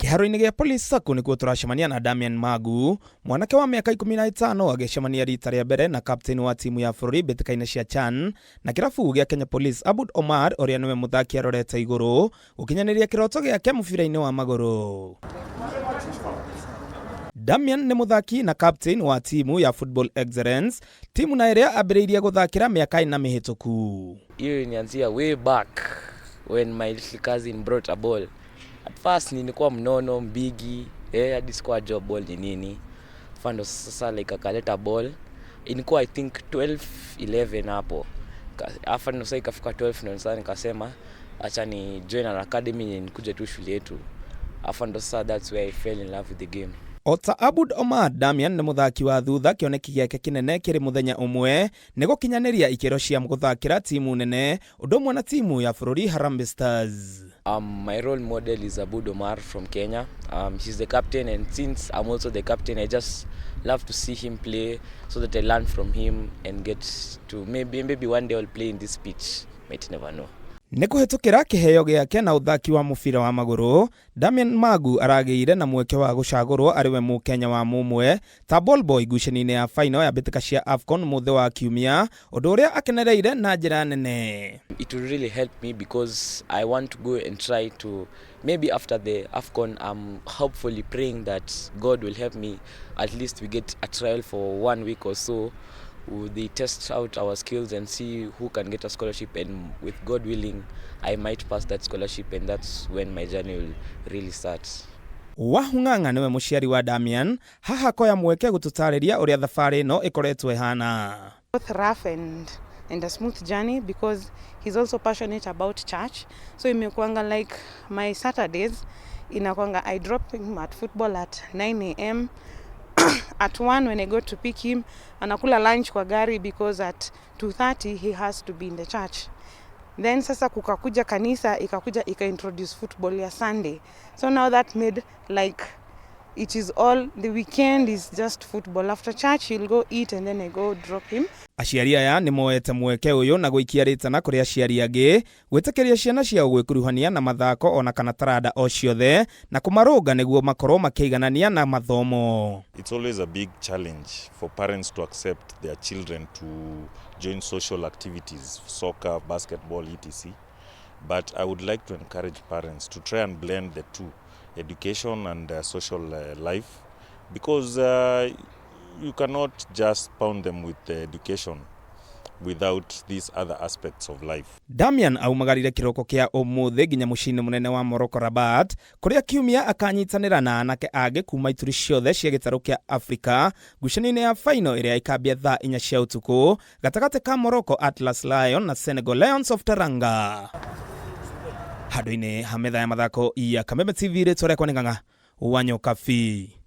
Kĩharo-inĩ gĩa Police Sacco nĩkuo tũracemania na Damian Magu, mwanake wa mĩaka 15 agĩcemania rita rĩa mbere na captain wa timu ya bũrũri mbĩtĩka-inĩ cia CHAN na kĩrabu gĩa Kenya Police Abud Omar ũrĩa nĩwe mũthaki arorete igũrũ gũkinyanĩria kĩroto gĩake mũbira-inĩ wa magũrũ. Damian nĩ mũthaki na captain wa timu ya Football Excellence, timu na ĩrĩa ambĩrĩirie gũthakĩra mĩaka ĩna mĩhĩtũku. Hiyo ilianzia way back when my little cousin brought a ball. At first nilikuwa mnono mbigi, hadi sikuwa najua ball ni nini. Ndo sasa like akaleta ball. Ilikuwa I think 12 11 hapo. Afa ndo sasa ikafika 12 ndo sasa nikasema acha ni join an academy nikuje tu shule yetu. Afa ndo sasa that's where I fell in love with the game. Ota Abud Omar, Damian nĩ mũthaki wa thutha kĩoneki gĩake kĩnene kĩrĩ mũthenya ũmwe nĩ gũkinyanĩria ikĩro cia gũthakĩra timu nene ũndũ ũmwe na timu ya bũrũri Harambee Stars. My role model is Abud Omar from Kenya. He's the captain, and since I'm also the captain, I just love to see him play so that I learn from him and get to maybe one day I'll play in this pitch. Might never know. Nĩ kũhĩtũkĩra kĩheo gĩake na ũthaki wa mũbira wa magũrũ, Damian Magu aragĩire na mweke wa gũcagũrwo arĩ we mũkenya wa mũmwe ta ball boy ngucanio-inĩ ya final ya mbĩtĩka cia AFCON mũthĩ wa kiumia, ũndũ ũrĩa akenereire na njĩra nene. It will really help me because I want to go and try to maybe after the AFCON, I'm hopefully praying that God will help me, at least we get a trial for 1 week or so. They test out our skills and see who can get a scholarship, and with God willing, I might pass that scholarship, and that's when my journey will really start. Wahung'ang'a nĩwe mũciari wa Damian, haha koya mweke gũtũtarĩria ũrĩa thabarĩ ĩno ĩkoretwo ĩhana. Both rough and a smooth journey because he's also passionate about church. So imekuanga like my Saturdays inakuanga I drop him at football at 9 a.m. At 1 when I go to pick him, anakula lunch kwa gari because at 2:30 he has to be in the church. Then sasa kukakuja kanisa ikakuja ika introduce football ya Sunday. So now that made like it is all the weekend is just football. After church he'll go eat and then I go drop him. Aciari aya nĩ moete mweke ũyũ na gũikia rĩtana kũrĩ aciari angĩ gwĩtĩkĩria ciana ciao gwĩkuruhania na mathako ona kana taranda o ciothe na kũmarũnga nĩguo makorwo makĩiganania na mathomo. It's always a big challenge for parents to accept their children to join social activities, soccer, basketball, etc. But I would like to encourage parents to try and blend the two, education and social life, because you cannot just pound them with the education without these other aspects of life. Damian aumagarire kĩroko kĩa ũmũthĩ nginya mũciĩ-inĩ mũnene wa Morocco, Rabat, kũrĩa kiumia akanyitanĩra na anake angĩ kuma ituri ciothe cia gĩtarũ kĩa Afrika ngucanio-inĩ ya final ĩrĩa ĩkambia thaa 4 cia ũtukũ gatagatĩ ka Morocco Atlas Lion na Senegal Lions of Teranga. Handũ-inĩ ha metha ya mathako ya Kameme TV, rĩtwa rĩakwa nĩ Ng'ang'a wa Nyokabi.